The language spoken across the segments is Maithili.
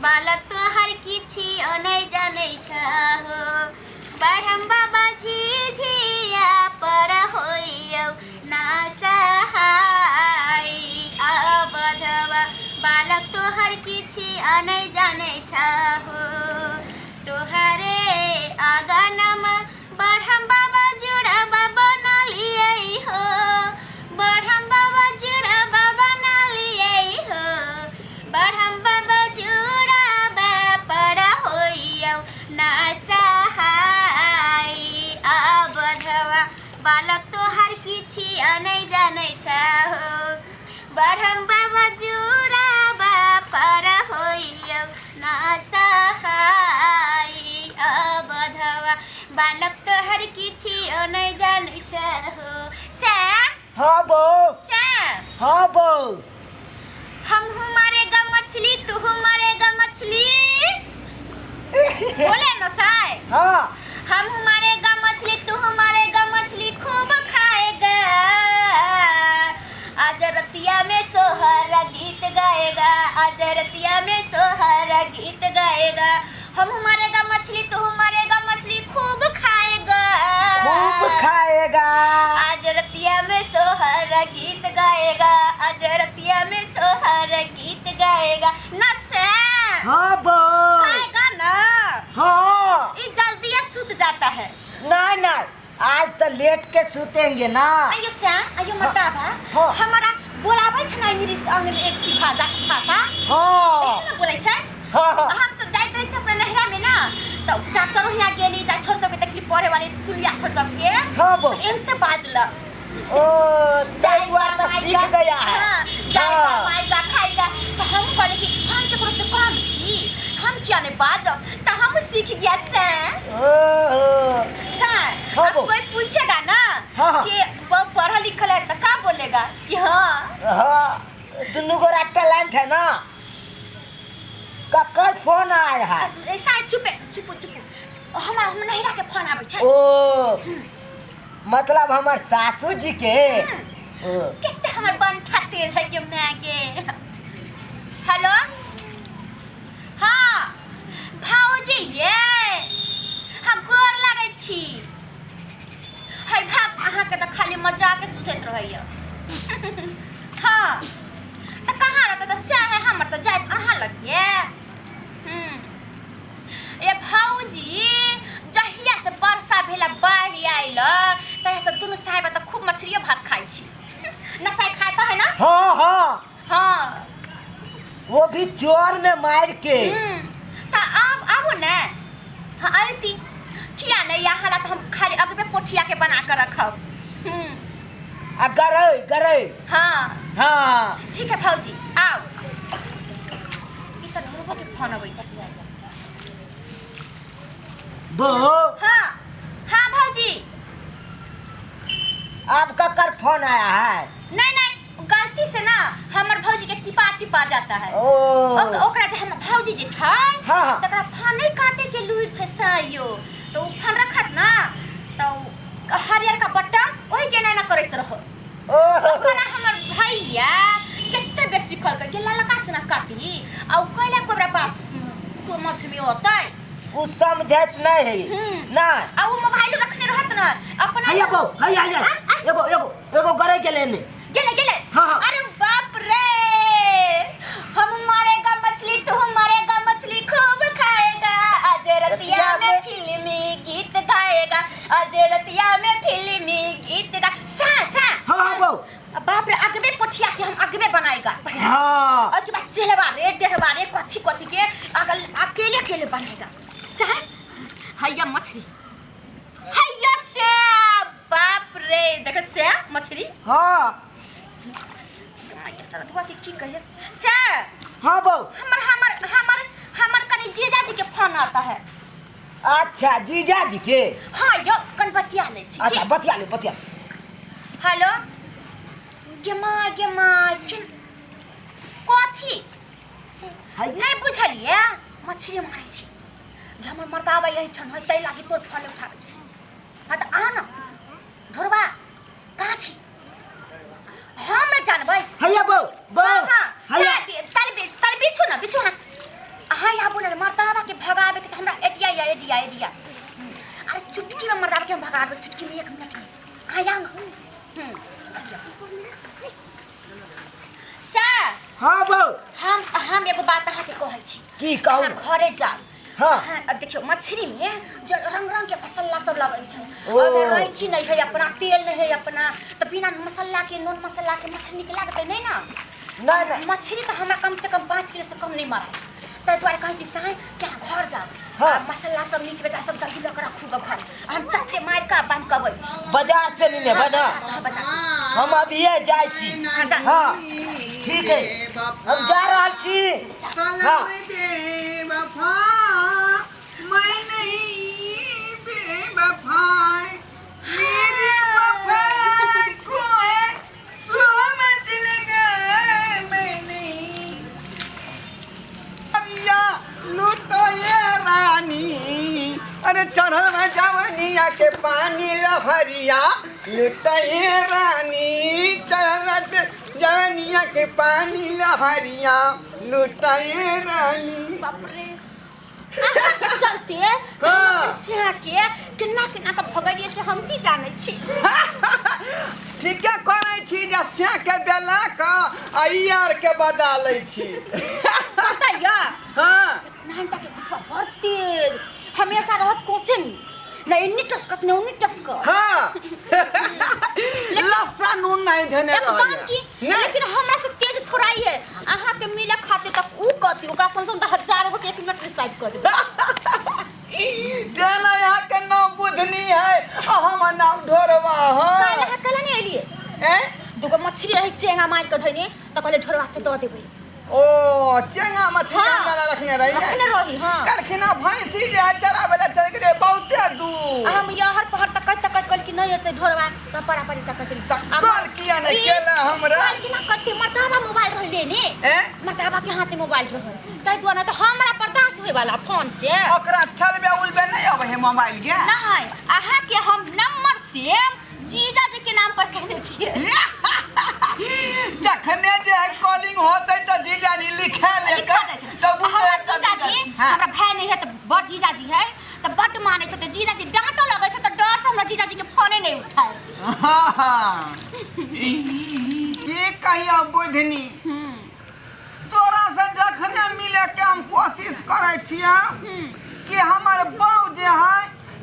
बालक तोहर किछियो नहि जानै छहो। बढ़म बाबा झिझिया पर होइयौ ना सहाय अबधवा, बालक तोहर किछियो नहि जानै छहो। तोहरे आंगनमा बढ़म बाबा जुड़बा बना लियै हो, बढ़म बाबा जुड़बा बना लियै हो, बढ़म बाबा जुड़बा पर होइयौ ना सहाय अबधवा, बालक तोहर किछियो नहि जानै छहो। बढ़म बाबा जुड़बा पर होइयौ ना सहाय अबधवा, बालक तोहर किछियो नहि जानै छहो। श्याम। हाँ बहू। श्याम। हाँ बहू। हमहूँ मारेगा मछली तूहू मारेगा मछली, बोले न साय। हाँ। हमहूँ मारेगा मछली तूहू मारेगा मछली खूब खाएगा, आज रतिया में सोहरा गीत गाएगा, आज रतिया में सोहरा गीत गाएगा। हम मारेगा मछली तू मारेगा मछली खूब खाएगा, खूब खाएगा, आज रतिया में सोहरा गीत गाएगा, आज रतिया में सोहरा गीत गाएगा। ना से हाँ बहू। खाएगा ना। हाँ। ये जल्दी सुत जाता है। नहीं नहीं, आज तो लेट के सुतेंगे ना। आयो श्याम, आयो मताबा। हाँ। हमरा बोलाबै छै ने इंग्लिश अंग्रेजी भाषा भाषा। हाँ। एहन ने बोलै छै। हाँ, हाँ। हम सब जाइत रहै छी अपना नैहरा में ना, तऽ डॉक्टर हियाँ गेली जा छोड़ सबके देखली पढ़े वाले स्कूल या छोड़ सबके। हाँ, बो। तऽ एनते बाजल। ओ, जाएगा तो सीख गया है। हाँ, जाएगा, हाँ। माएगा, खाएगा। तो हम कहले कि हम केकरो से कम छी, हम किया नहीं बाजब, तो हम सीख गया से। ओहो। सर, हाँ, अब बो। कोई पूछेगा ना हाँ, हाँ। कि वो पढ़ल लिखल है तो का बोलेगा कि हाँ। हाँ, दुनू गोरा टैलेंट है ना। ककर फोन आया है? ऐसा चुप चुप चुप, हमार हम नहिरा के फोन आबै छै। ओ, मतलब हमर सासू जी के। ओ। कते हमर बंठा तेज है के my के। हेलो, हाँ भाउजी ये हम गोर लगै छी। है भाग, अहाँके तऽ खाली मजाके सोचैत रहैया। हाँ तऽ कहाँ रहतै तऽ सएह है, हमर तऽ जाइत अहाँ लग ये। ए भौजी, जहिया से वर्षा भेला बाढ़ि आयल तहिया से दुनू साहेब तऽ खूब मछलियो भात खाइ छी ना। साहेब खाए तो है ना? हाँ हाँ। हाँ। वो भी चोर में मार के। तऽ आब आबू ने। हाँ आयती किया नहीं, यहाँ ला तऽ हम खाली अगबे पोठिया के बना कर रखब। आ गरई गरई। हाँ। हाँ। ठीक है भौजी आओ। ई तऽ ढोरबो के फोन अबै छै। बो। हाँ हाँ भौजी। आप ककर फोन आया है? नहीं नहीं, गलती से ना हमर भौजी के टिपा टिपा जाता है। ओ। ओकरा जे हमर भौजी जे छै, हाँ, हाँ। तकरा फोन नहीं काटे के लुरि छै सायो, तो उ फोन रखत ना तो उ हरियर का बटन ओही के ना करैत रहो। ओ। ओकरा हमर भैया कते बेर सिखलकै कि ललका से ना काटी, आ उ कैला कोबरा बात समझ में अतै? उ समझत नहीं है। ना। आ उ मोबाइल रखने रहत ना अपना। हैया बो, हैया हैया। आ, आ। एगो एगो एगो गरे गेले ने। गेले गेले। हाँ, हाँ। अरे बाप रे, हम मारेगा मछली तू मारेगा मछली खूब खाएगा, आज रतिया में फिल्मी गीत गाएगा, आज रतिया में फिल्मी गीत गा सा सा। हाँ हाँ बो। बाप रे, अगबे पोठिया के हम अगबे बनाएगा। हाँ। और के बाद चेहवा रे डेढ़वा रे कथी कथी के अगल अकेले अकेले बनाएगा। सा हैया मछली, हैया से बाप रे देख से मछली। हाँ। सरदुआ के की कहिए से। हाँ बो। हमर हमर हमर हमर कनी जीजा जी के फोन आता है। अच्छा जीजा जी के? हाँ यो कन बतिया ले छी। अच्छा बतिया ले बतिया। हेलो, गे माँ गे माँ, कथी? नहीं बुझलिए, मछली मारै छी जे हमर मर्दाबा यही छन है तै लागी तोर फोन उठाबै छै। हाँ तऽ आ न ढोरबा, कहाँ छी? हम न जानबै। हैया बो बो। हाँ, हैया। तल तल बिछु ना बिछु। हाँ अहाँ आबू ने मर्दाबा के भगाबे के त हमरा एडिया या एडिया एडिया। अरे चुटकी में मर्दाबा के हम भगाबे चुटकी में 1 मिनट में। अहाँ आउ न। सर। हाँ बहू। हम एगो बात अहाँके कहै छी। की कहू? अहाँ घरे जाउ। हाँ। हाँ, अब देखियौ मछली में जो रंग रंग के मसाला सब लगै छै। ओ। ओहिमे रैची नहि है अपना, तेल नहि है अपना, तऽ बिना मसाला के नून मसाला के मछली नीक लागतै नहि ने? नहि नहि। मछली तऽ हमरा कम से कम 5 किलो से कम नहि मरत। ताहि दुआरे कहै छी साँय कि अहाँ घर जाउ। हाँ। आ मसाला सब नीक बेजा सब जल्दी लऽ कऽ रखू गऽ घर। हम चट्टे मारि कऽ बान्हि कऽ अबै छी। बाजार चलि लेबै ने? हाँ, बाजार से। हम अभिये जाइ छी। हाँ, जा। हाँ, ठीक है, हम जा रहल छी। हाँ। बेवफा मैं नहीं बेवफा, मेरे वफा को है सोहमत लगा मैं नहीं। अरिया लूटो ये रानी, अरे चढ़ल में जवनिया के पानी लहरिया लूटो ये रानी, चढ़ल में जवनिया के पानी लहरिया लूटो ये रानी। बाप रे, अहाँके चलते हाँ। सिया के केना केना के भगलियै से हम भी जानै छी। ठीके करै छी जे सिया के बेला के आ ई आर के बजा लै छी। पता या? हाँ। नानटा के कुटवा बड़ तेज, हमेशा रहत कोचे में, न एन्नी टसकत न ओन्नी टसकत। हाँ। लस्सा नून नहीं धेने एकदम रहैया। की, नहीं। लेकिन हमरा से तेज थोड़ा ही है। अहाँ के मिले खातिर तक ऊ कथी, ओकरा संग संग त 1000 गो के 1 मिनट में साइड कर देबै। तेना यहाँ के नाम बुधनी है आ हमर नाम ढोरवा है। काल्हि अहाँ काल्हि नहि एलियै? ए? दूगो मछली रहै चेंगा मारि कऽ धयने, तऽ कहलियै ढोरवा के दऽ देबै। ओ चेंगा मछली हाँ। अंडा रखने रही रखने रही, हाँ। कलखिना भैंसी जे है चराबै लए चलि गेलै बहुते दूर। आ हम यहर पहर तकैत तकैत कहली कि नहि एतै ढोरवा, तऽ परापरी तकैत चलि। तऽ कॉल किया नहि केला हमरा? कॉल केना करती? मर्दाबा मोबाइल रहै ने। ए? मर्दाबा के हाथ में मोबाइल रहै, ताहि दुआरे तऽ हमरा बर्दाश्त होय वाला फोन से। ओकरा चलबे उलबे नहि अबै है मोबाइल के? नहि, अहाँ के हम नंबर सेम जीजाजी के नाम पर कहने छियै। जखने जे है कॉलिंग होतै तऽ जीजाजी लिखा लेतै। लिखा जाइ छै। तऽ बुझतै हमर एकटा जीजाजी, जीजाजी। हाँ। हमरा भाय नहि है तऽ बड़ जीजाजी है, तऽ बड्ड मानै छै, तऽ जीजाजी डांटो लगै छै तऽ डर से हमरा जीजाजी के फोने नहि उठाय। हाँ। की कहियो बुधनी, तोरा से जखने मिले के हम कोशिश करै छियै कि हमर बहू जे है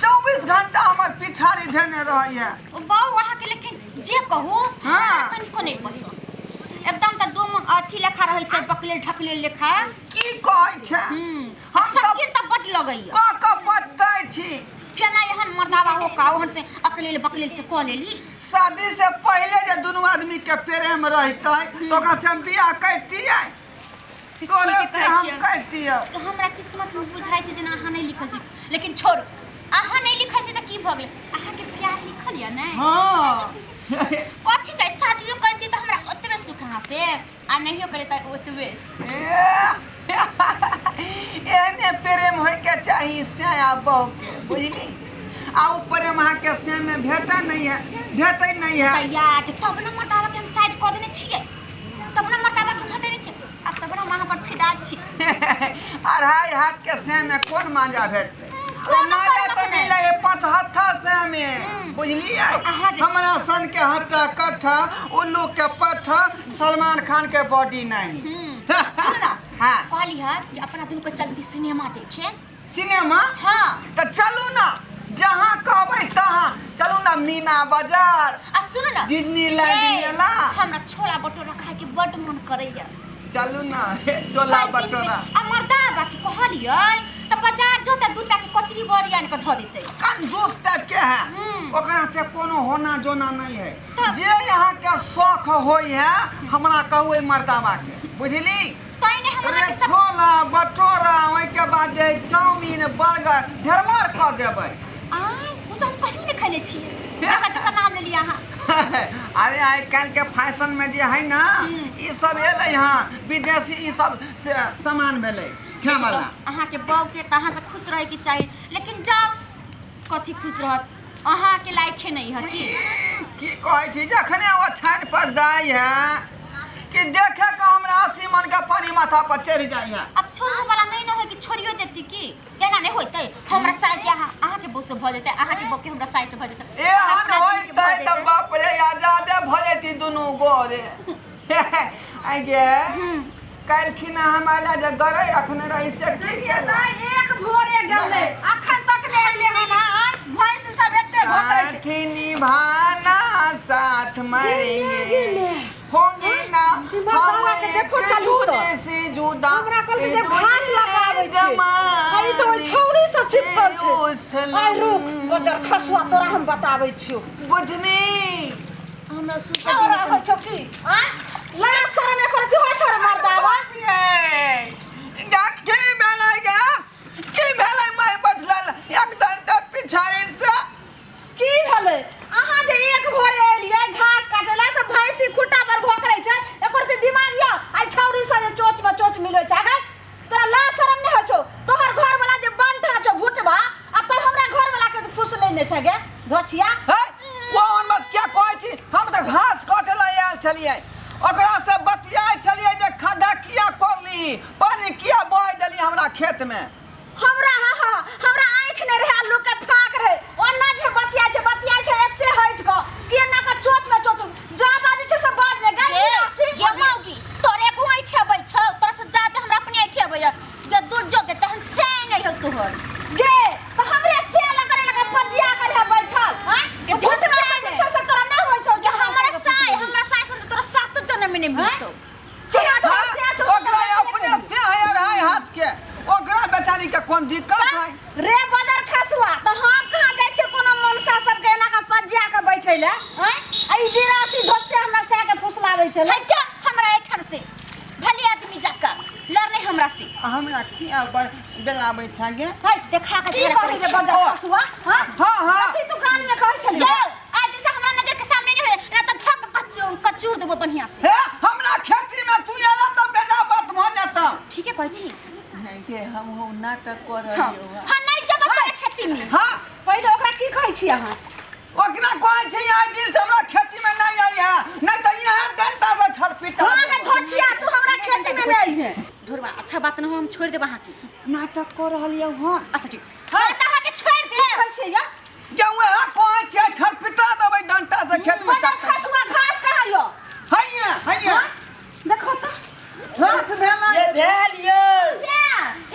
24 घंटा हमर पिछाड़ी धेने रहैया। ओ बहू अहाँके लेकिन जे कहू, हाँ। कनिको नहि पसंद, एकदम तऽ डोम अथी लेखा रहै छै, बकलेल ढकलेल लेखा। की कहै छै? हम तऽ शकीन तऽ बड्ड लगैया। कऽ कऽ पछतै छी। केना एहन मर्दाबा हो का ओहन से अकलेल बकलेल से कऽ लेली? शादी से पहले जे दुनू आदमी के प्रेम रहतै तऽ ओकरा से हम बियाह करतियै। से तोरे ठीके से कहै हम छियै। करतियै। तऽ हमरा किस्मत में बुझाइ छै जेना अहाँ नहि लिखल छी, लेकिन छोड़ू, अहाँ नहि लिखल छी तऽ की भऽ गेलै, अहाँके प्यार लिखल यऽ ने? हाँ। कथी चाही, शादियो करती तऽ हमरा ओतबे सुख अहाँ से, आ नहियो करे तऽ ओतबे सुख। एहने प्रेम होय के चाही सैया बहू के, बुझली? आ ओ प्रेम अहाँ के से में भेटै नहीं है, भेटै नहीं है। तैयार तब न मर्दाबा के हम साइड कऽ देने छियै, तब न मर्दाबा के हम हटेने छियै, आब तऽ बड़ा हम अहाँ पर फिदा छी। 2.5 हाथ के से में कोन मांजा भेटतै? कोन मांजा करलक तऽ नहि? मिलै है 5 हत्था से में, बुझलियै? अहाँ जे हमरा सन के हट्टा कट्ठा, उल्लू के पट्ठा, सलमान खान के बॉडी नहीं। सुन ना। हाँ। कहली है कि अपना दुनू के चलती सिनेमा देखे। सिनेमा? हाँ। तऽ चलू ना, जहाँ कहबै तहाँ चलू ना, मीना बाजार, आ सुन ना, डिज्नीलैंड ए, मेला। हमरा छोला भटूरा खाए के बड्ड मन करैया। चलू ना, छोला कई दिन से- भटूरा। आ मर्दाबा के कहलियै तऽ बाजार जो तऽ 2 रुपया के कचरी बड़ी आनि कऽ धऽ देतै। कंजूस टाइप के है, ओकरा से कोनो होना जोना नहीं है। तब? जे यहाँ के शौक होई है हमरा कहू ओहि मर्दाबा के, बुझली? तैं ने हम अरे अहाँके सब छोला भटूरा, ओहिके बाद जे चाउमीन बर्गर ढेरमार खा देबै। आय, ओ सब हम कहियो नहि खयने छियै, जकर जकर नाम लेलियै अहाँ। अरे आइ काल्हि के फैशन में जे है ना ई सब एलै हँ विदेशी, ई सब से सामान भेलै खाय वाला। अहाँके बहू के तऽ अहाँ से खुश रहैके चाही, लेकिन जाउ कथी खुश रहत, अहाँके लायके नहि है की? की कहै छी, जखने ओ ठानि पर जाइ है कि देखे के हमरा 80 मन के पानी माथा पर चढ़ि जाइ है। अब छोड़ू वाला नहीं न है छोड़ियो देती की एना नहि होइतै हमरा साय के अहाँ अहाँके बहू से भऽ जेतै अहाँके बहू के हमरा साय से भऽ जेतै एहन अपना दुनू के भऽ होइतै तऽ जेतै। बाप रे आजादे भऽ जेती दुनू गोरे आइ गे काल्हिखिना हमरा लए जे गरै रखने रही से की केला एक भोरे गेलै अखन तक नहि एलै हन आय भैंस सब एते भोकरै छै साथ निभाना साथ मरेंगे होंगे ना दिमाग हम के देखो एक चलू तो। दूजे से जुदा हमरा कहलकै जे घास लगाबै छै आ ई तऽ ओहि छौरी से चिपकल छै आइ रुक गोजर खसुआ तोरा हम बताबै छियौ बुझनी हमरा सुत तोरा होइ छौ की आँय लाज शरम एकर की होइ छौ रे मर्दावा जा की भेलै गे की भेलै माय बदलल एक दंटा पिछाड़ी से की भेलै अहाँ जे एक भोरे एलियै घास काटै लए से भैंसी खुट्टा पर भोकरै छै एकर तऽ दिमाग यऽ आइ छौरी से जे चोच में चोच मिलै छै अगर तोरा लाज शरम नहि होइ छौ तोहर घर वाला जे बंठा छौ भुटबा आ तो हमरा घर वाला के फुस लेने छै गे धोछिया हे कोन बात क्या कहै छी हम तऽ घास काटै लए आयल छलियै ओकरा से बतियाइ छलियै जे खद्धा किया कोरली पानी किया बह देली हमरा खेत में हमरा हा हा हमरा आँखि नहि रहै लोक के फाक रहे ओना जे बतिया छै बतिया छै एते हटि कऽ कि एना कऽ चोच में चोच ज्यादा जे छै से बाज नहि गाय गे राशि गे मौगी तोरे को ऐठेबै छौ तोरा से जादे हमरा अपने ऐठेबै गे दूर जो गे तहन से नहि हो तोहर गे तऽ हमरे से लग करे लगे पजिया कर है बैठल आँय? गे झूठ में जे छै से तोरा नहि होइ छौ गे हमरा साय से तोरा सातो जन्म में नहि मिलतौ केहन तोरा से छौ से ओकरा तोरा अपने से है अढ़ाई हाथ के ओकरा बेचारी के कोन दिक्कत है रे बदर खसुआ तऽ हम कहाँ जाइ छियै कोनो मनसा सबके एना कऽ पजिया कऽ बैठै लए आँय आ ई दिरासी धोत से हमरा सए के फुसलाबै छलै है जा हमरा एठन से भले आदमी जाकर लड़ नहीं हमरा से हमरा किया बेलाबै छै गे है देखा के की झगड़ा कहै करै छै छी बदर खसुआ हाँ हाँ हाँ कथी तू कान में कहै छली जाओ आज से हमरा नजर के सामने नहीं होए ना तो धक कचूर कचूर देबो बढ़िया से हे हमरा खेती में तू एला तऽ बेजा बात भऽ जेतौ ठीक है कहै छी नहीं के हम हो नाटक कर हाँ रहियो हाँ नहीं जब तोरे खेती में हाँ पहिले ओकरा की कहै छी अहाँ ओकरा कहै छै आइ दिन से हमरा खेती में नहीं आई है नहीं तऽ यहाँ डंडा से छरपीटा हाँ गे धोछिया तू हमरा खेती में नहीं है ढोरबा अच्छा बात न हो हम छोड़ देब अहाँ के नाटक कर रहलियो हाँ अच्छा ठीक हाँ तऽ अहाँ के छोड़ दे कहै छियै या ये वहाँ कहै छै छरपिटा देबै डंटा से खेत में बदर खसुआ घास कहाँ यो हैया हैया देखो तऽ घास भेलै ये भेल ये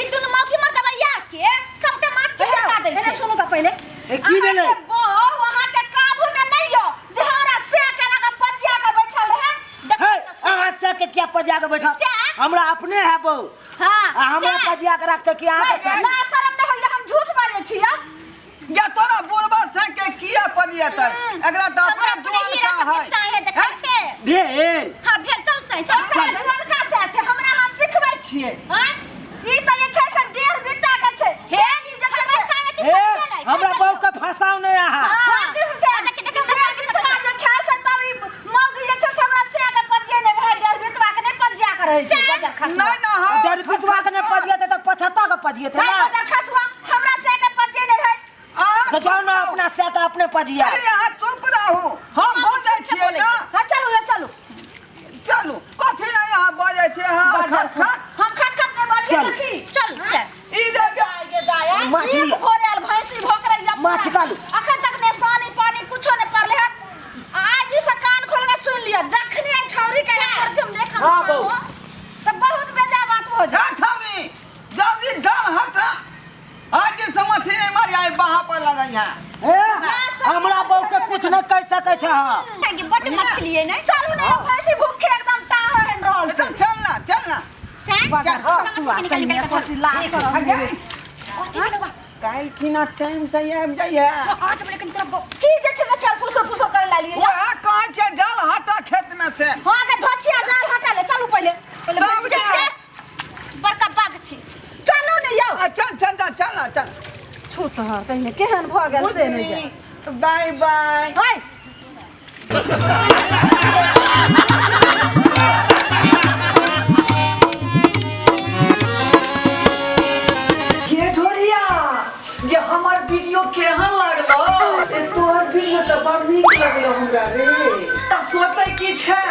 ई दुनू मौकी मर्दबा या के सबटा माछ के हटा दै एने छै सुनू तऽ पहिले ए, की भेलै? अहाँके बहू अहाँके काबू में नहीं यो जे हमरा से केना के पजिया के बैठल रहे देखो हे तऽ से- अहाँ से के क्या पजिया के बैठल से? हमरा अपने है बहू हाँ आ हमरा से। पजिया के रखते कि अहाँ के ना शरम नहीं होइए हम झूठ बाजै छी या या तोरा बुढ़बा से के किया पलियतै एकरा तऽ हमरा अपने अपने जुआन हीरा का सबके है साय है देखै छै भेल हाँ भेल चल साय चल हमरा जुअनका से छै हमरा अहाँ सिखबै छियै आँय ई तऽ जे छै से डेढ़ बित्ता के छै हे ई जे छै हमरा से साय के हे सब भेलै हमरा बहू के फंसाउ नहीं अहाँ हाँ, की से देख देख हमरा साय के सब बित्ता जे छै से तब ई मौगी जे छै से हमरा से के पजिए नहि रहै डेढ़ बित्ता के नहि पजिया के रहै छै बजर खसुआ नहीं ना हाँ डेढ़ बितवा के नहीं पजियते तऽ पछता के पजियते नहीं ना बजर खसुआ हमरा से के पजिए नहि रहै अहाँ तो जाओ ना अपना से के अपने पजिया अरे अहाँ चुप रहू हम बजै छियै ना हाँ चलू ये चलू चलू कथी नहीं अहाँ बजै छियै हाँ बजर खट खट हम खट खट नहि बजै चल। छी चल चल ई जे गे दाया माछ एक लिअ। भोरे आयल भैंसी भोकरै या माछ निकालू। अखन तक ने सानी पानी कुछो ने पड़ले हन आज ई से कान खोल के सुन लिअ जखनी आई छौरी के पर हम देखम हाँ, बहू। त बहुत बेजा बात हो जा जाए छौरी जल्दी जल हटा आज से मछली नहीं मारी आई बाहा पर लगई है हे हमरा बहू के कुछ नहीं कह सकै छै अहाँ thank you बड मछली है ने चलू ने भैंसी भूखे एकदम टाहर रहल छै चल चल ना चल ना सैं बजर खसुआ निकाल निकाल कथी लाज शरम आगे कथी भेलौ बा काल्हि खिना टाइम से आबि जाइए आज बोले कनी तोरा की जे छै से फेर फुसर फुसर करे लालिए वएह कहै छै जल हटा खेत में से हाँ के धोछिया जाल हटा ले चलू पहिले पहिले सब भैंसी के- के- बड़का बाघ छै चलू ने यौ आ, चल चल चल चल ना चल छू तोहर कहिने केहन भऽ गेल से नहि जाय बाय बाय हाय के ढोरिया ये हमर वीडियो केहन लागलो ए तोहर वीडियो तऽ बड़ नीक लगलो हमरा रे तऽ सोचै की छै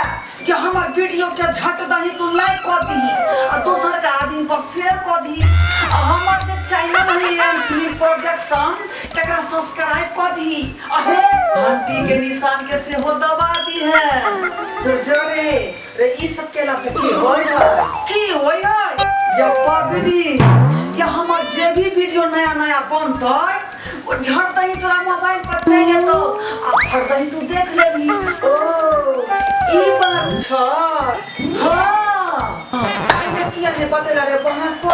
कि हमर वीडियो के झट दही तू लाइक कऽ दही आ दोसर के आदमी पर शेयर कऽ दही आ हमर जे चैनल है एम फिल्म प्रोडक्शन तकरा सब्सक्राइब कऽ दही आ हे घंटी के निशान के सेहो दबा दी है। तो जरे रे ई सब केला से की होय है, की होय है या पगली, या हमर जे भी वीडियो नया नया बनतै ओ झड़ दही तोरा मोबाइल पर चलि जेतौ आ फट दही तू देख लेबही। ओ ई बात छ। हाँ किया ने बतेला रे बहन को।